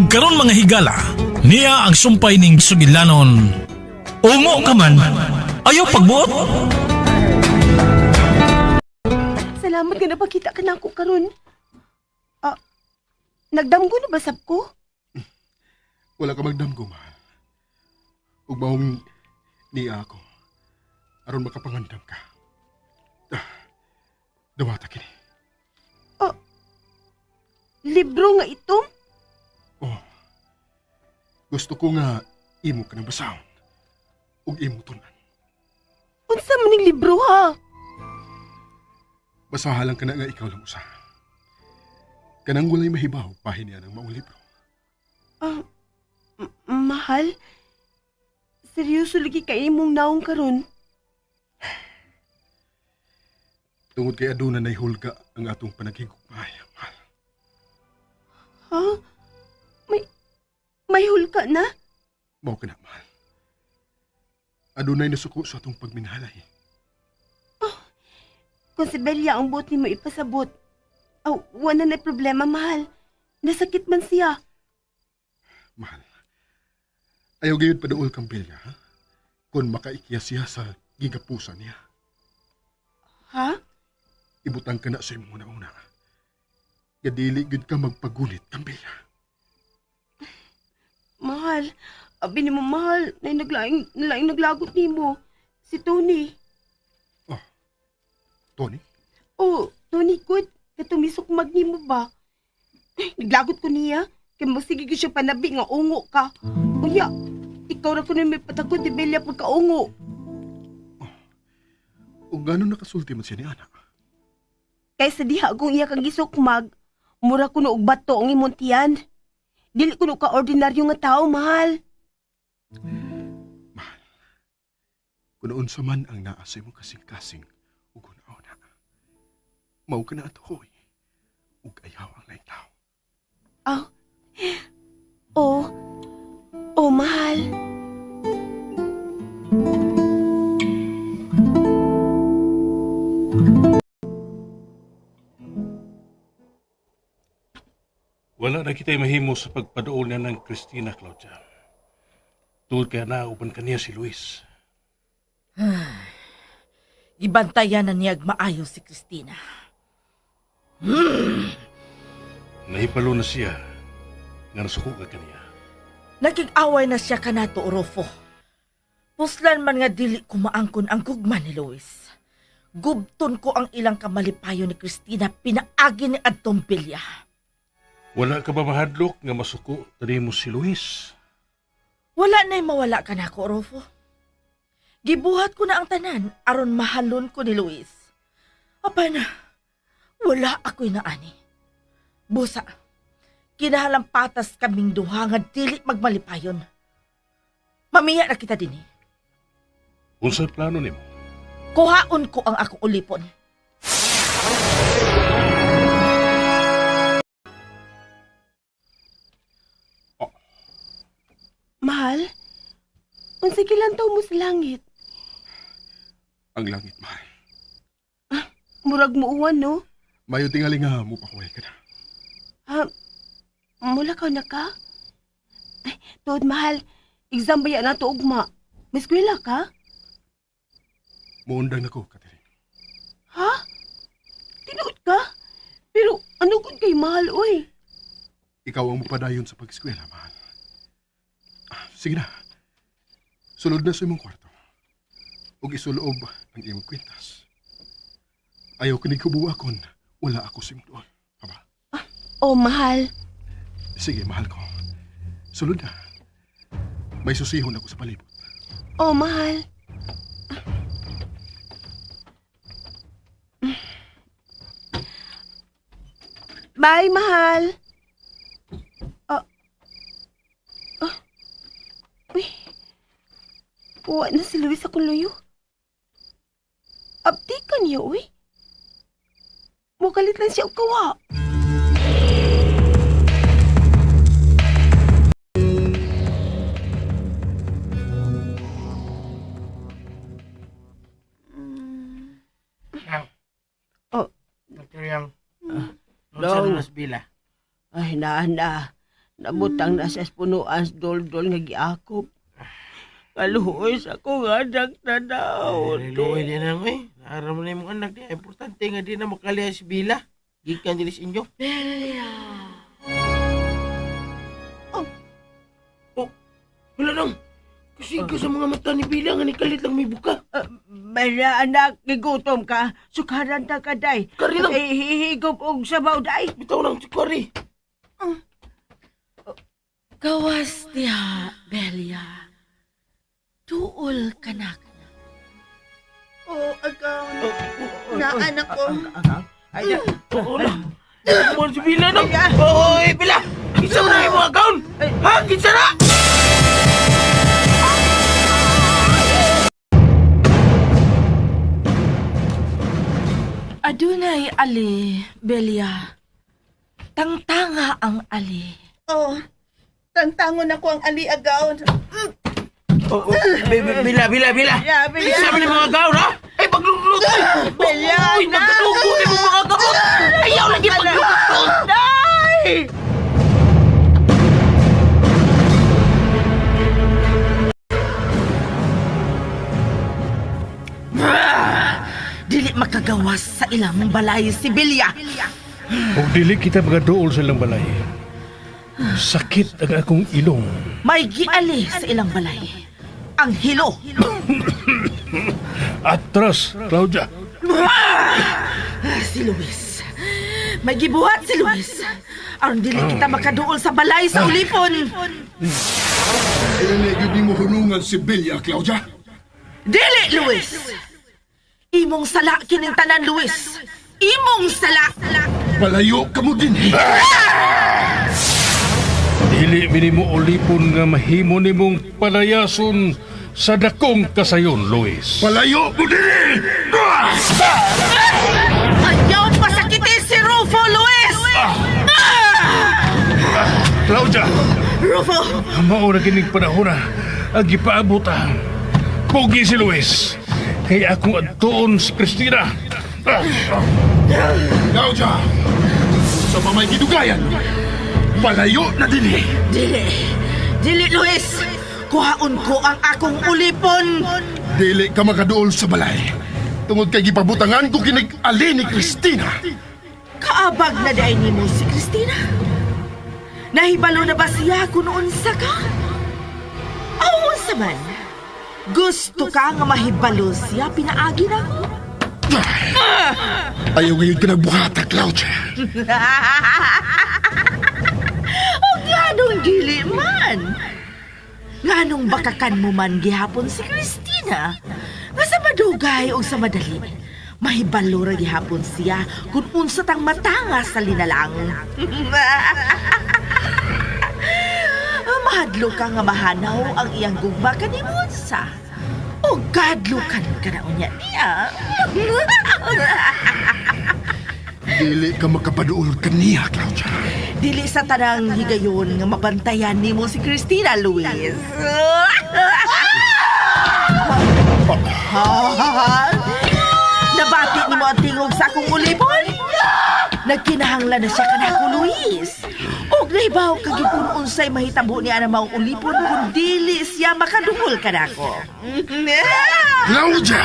Ug karon mga higala, niya ang sumpay ning sugilanon. Ungo ka man, ayaw pagbuot. Salamat nga napakita ka na ako karon. Ah, nagdamgo na ba sab ko? Wala ka magdamgo, mahal. Ug maong niya ako. Aron makapangandam ka. Ah, dawata kini. Libro nga itom? Oh. Gusto ko nga imo ka ng basahon. Ug imo tunan. Unsa man ning libro ha? Basahan lang ka na nga ikaw lang usa. Kanang walay mahibaw, bahin niya ng maong libro. Ah, mahal? Seryoso lagi kay imong naong karon. Tungod kay aduna nay hulga ang atong panaghigugmay, mahal. Ha? May may hulka na? Mao ka na, mahal. Adunay nasuko sa atong pagminhalay. Kung si Belia ang buot nimo ipasabot. Aw, wala na problema, mahal. Nasakit man siya. Mahal. Ayaw gayud paduol kang Belia, ha? Kung makaikya siya sa gigapusa niya. Ha? Ibutang ka na sa imong una-una. Gadili gud ka magpagulit kang Belia. Mahal. Abi nimo mahal, nay naglaing naglaing naglagot nimo. Si Tony. Oh. Tony, Oh, Tony good. Katumisok mag nimo ba? Ay, naglagot ko niya. Kay masige gyud siya panabi nga ungo ka. Unya, ikaw ra kuno may patakot ni Belia pagkaungo. ug ngano nakasulti man siya ni ana? Kay sa diha kung iya kang gisukmag, mura kuno og bato ang imong tiyan. Dili kuno ka ordinaryo nga tao, mahal. Mahal. Kung unsa man ang naa sa imong kasing-kasing ug una-una. Mao ka na atuhoy ug ayaw ang laing tao. Aw. Oh. Oh, mahal. Wala na kita'y mahimo sa pagpaduol niya ng Christina, Claudia. Tungod kaya nauban kaniya si Luis. Gibantayan na niyag maayo si Christina. Nahipalo na siya nga nasuko ka kaniya. Nagkig-away na siya kanato, Orofo. Puslan man nga dili ko maangkon ang gugma ni Luis. Gubton ko ang ilang kamalipayo ni Christina pinaagi ni Adtong Bilya. Wala ka ba mahadlok nga masuko tani mo si Luis? Wala na'y mawala ka na ko, Orofo. Gibuhat ko na ang tanan aron mahalon ko ni Luis. Apan, wala ako'y naani. Busa, kinahalang patas kaming duha nga dili magmalipayon. Mamiya na kita dinhi. Unsay plano nimo? Kuhaon ko ang akong ulipon. Mahal? Unsa gilantaw mo sa langit? Ang langit, mahal. Murag muuwan, no? Mayo tingali nga mo pahuway ka na. Ha? Mula ka na ka? Ay, tuod mahal. Exam ba yan nato ugma? May eskwela ka? Muundang nako, Catherine. Ha? Tinuod ka? Pero ano gud kay mahal, oy? Ikaw ang mapadayon sa pag-eskwela, mahal. Ah, sige na. Sulod na sa imong kwarto. Ug isuloob ang imong kwintas. Ayaw kinig hubuwa kon wala ako sa imong duol. Aba, Oh, mahal. sige, mahal ko. Sulod na. May susihon ako sa palibot. Oh, mahal. Bye, mahal. Ah. Ah. Uy. Kuha na si Luis akong luyo. Abdi ka niya, uy. Mukalit lang siya og kawa. Nang. Oh. Dr. Yang. Long. Unsa na bila? Ay, naa na. Nabutang na siya sa punuan sa doldol nga giakop. Kaluoy sa akong anak na daw. Ay, luoy din na eh. Naaram na imong anak niya. Importante nga di na makaliha si Bila. Gikan dili sa inyo. Belia. Oh, wala nang. Kasi ka sa mga mata ni Bila nga nikalit lang may buka. Bala anak, gigutom ka. Sukaran ta ka day. Kari lang. Eh, hihigop og sabaw day. Bitaw lang si Kari. Gawas diha, Belia. Duol kanak. Oh, agaw. Oh, oh, Na anak ko. Ay, oh, wala. Kumon si Bila nang. Oy, Bila! Kinsa na imong account? Ha? Kinsa na? Adunay ali, Belia. Tangtanga ang ali. Oh, tangtangon ako ang ali agaw. Oh, oh, Bila, Bila, Bila. Ya, Bila. Kinsa man imong account, ha? Ay, pagluluto. Bila, Uy, nagkadugo ni mong mga kamot. Ayaw lagi pagluluto. Day! Dili makagawas sa ilang balay si Belia. Ug dili kita magaduol sa ilang balay. Sakit ang akong ilong. May giali sa ilang balay. Ang hilo. Atras, Claudia. Si Luis. May gibuhat si Luis. Aron dili kita makaduol sa balay sa ulipon. Dili gyud nimo hunungan si Belia, Claudia. Dili, Luis! Imong sala kining tanan, Luis. Imong sala. Palayo ka mo din. Dili minimo ulipon nga mahimo nimong palayason sa dakong kasayon, Luis. Palayo mo din. Ayaw pasakitin si Rufo, Luis! Claudia, Rufo! mao na kining panahon na ang gipaabot ah. Pugi si Luis. Kay akong adtuon si Christina. Ah, Claudia! Sa mamay gidugayan, palayo na din eh. Dili! Dili, Luis! Kuhaon ko ang akong ulipon! Dili ka makaduol sa balay. Tungod kay gipabutangan ko kinig ali ni Christina. Kaabag na dahil nimo si Christina. Nahibalo na ba siya kung unsa ka? Aw, unsa man. Gusto ka nga mahibalo siya, pinaagi na ko. Ayaw ngayon ka nagbuhata, Claudia. O nganong dili man? Nganong bakakan mo man gihapon si Christina? Nga sa madugay o sa madali, mahibalo ra gihapon siya kung unsa tang matanga sa linalang. Mahadlo ka nga mahanaw ang iyang gugma kanimo sa. O kadlukan ka na unya niya. Dili ka makapaduol kaniya, Claudia. Dili sa tanang higayon nga mabantayan nimo si Christina Luis. Nabati nimo ang tingog sa akong ulipon? Nagkinahanglan na siya kanako, Luis. Og nahibaw ka gyud kung unsay mahitabo niya ang maong ulipon kung dili siya makadungol kanako. Claudia!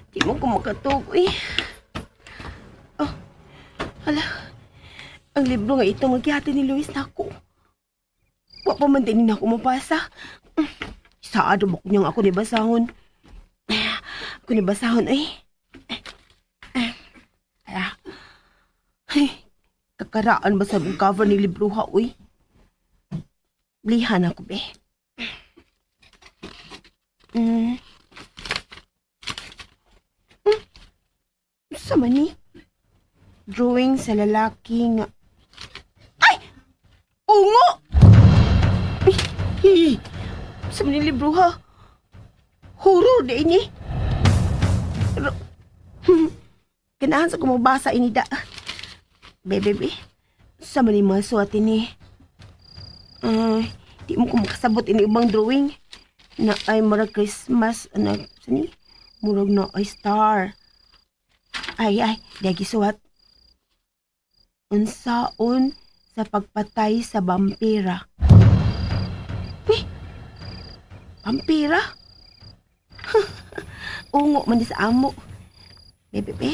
Di mo ko makatug, uy. Oh, hala. Ang libro nga ito magyate ni Luis nako. Wa pa man din ako mabasa. Saado mo niyang ako ni basahon. Ako ni basahon, ay. Hala. Ay, kakaraan ba sa cover ni libro ha, uy? Blihan ako, be. Sa man ni? Drawing sa lalaki nga... Ay! Ungo! Ay, hi! Sa man ni libro ha? Horror di ini. Pero, ganahan sa kumabasa ini da. Bebe, be. Sa man ni mga suwat ini. Di mo ko makasabot ini ubang drawing. Na ay murag Christmas. Ano, sa ni? Murag na ay star. Ay, ay, di gisuwat. Unsaon sa pagpatay sa vampira. Eh, vampira? Ungo man di sa amo. Bebe, be.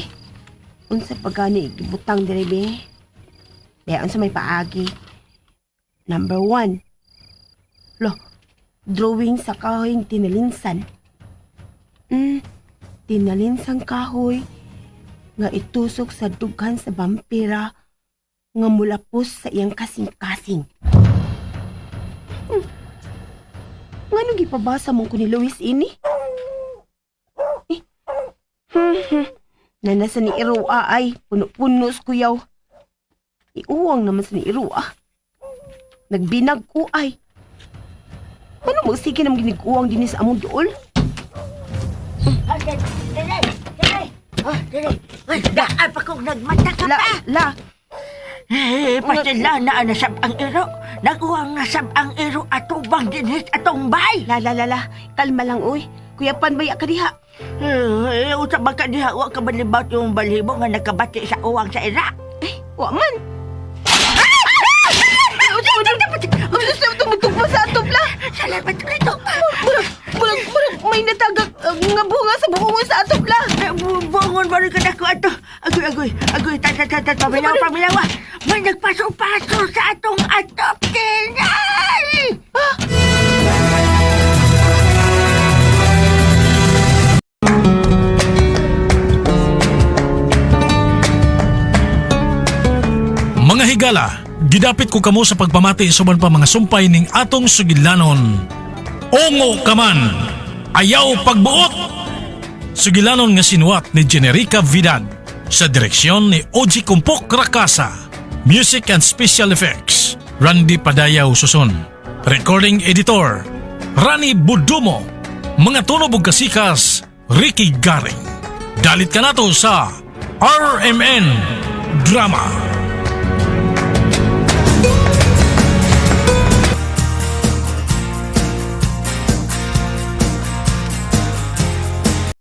Unsa pa gani gibutang dire be? Be, unsa may paagi? Number 1. Lo, drawing sa kahoy tinalinsan. Tinalinsang kahoy nga itusok sa dughan sa vampira nga mulapos sa iyang kasing-kasing. Nganong gipabasa mo ko ni Luis ini? Eh, Nanasa ni Iroa ay puno-puno sa kuyaw. Iuwang naman sa ni Iroa. Nagbinag ko ay. Ano mo sige naman giniguang din sa among duol? Ay, daan pa kong nagmata ka La, pa. la, Eh, pasila na nasab ang iro. Naguwang nasab ang iro atubang dinhis atong bay. La, la, la, la. Kalma lang, uy. Kuya Pan, baya ka diha. Eh, usap ba ka diha, wa ka balibat yung balhibo nga nakabati sa uwang sa ira. Eh, wa man. Ay, unsa man Unsa man tumutugma sa atop la? Salamat rito. Murag, murag, murag, may natagak nga bunga sa buongon sa atop la. Eh, Bungon ba rin ka na ko ato? Agoy, agoy, agoy, ta, ta, ta, ta, paminaw, paminaw. May nagpaso-paso sa atong atop, tinay! Mga higala, gidapit ko kamo sa pagpamati sa uban pa mga sumpay ning atong sugilanon. Ungo ka man, ayaw pagbuot! Sugilanon nga sinuwat ni Generica Vidad sa direksyon ni Oji Kumpok Rakasa. Music and Special Effects, Randy Padayaw Suson. Recording Editor, Rani Budumo. Mga tunog ug kasikas, Ricky Garing. Dalit ka nato sa RMN Drama.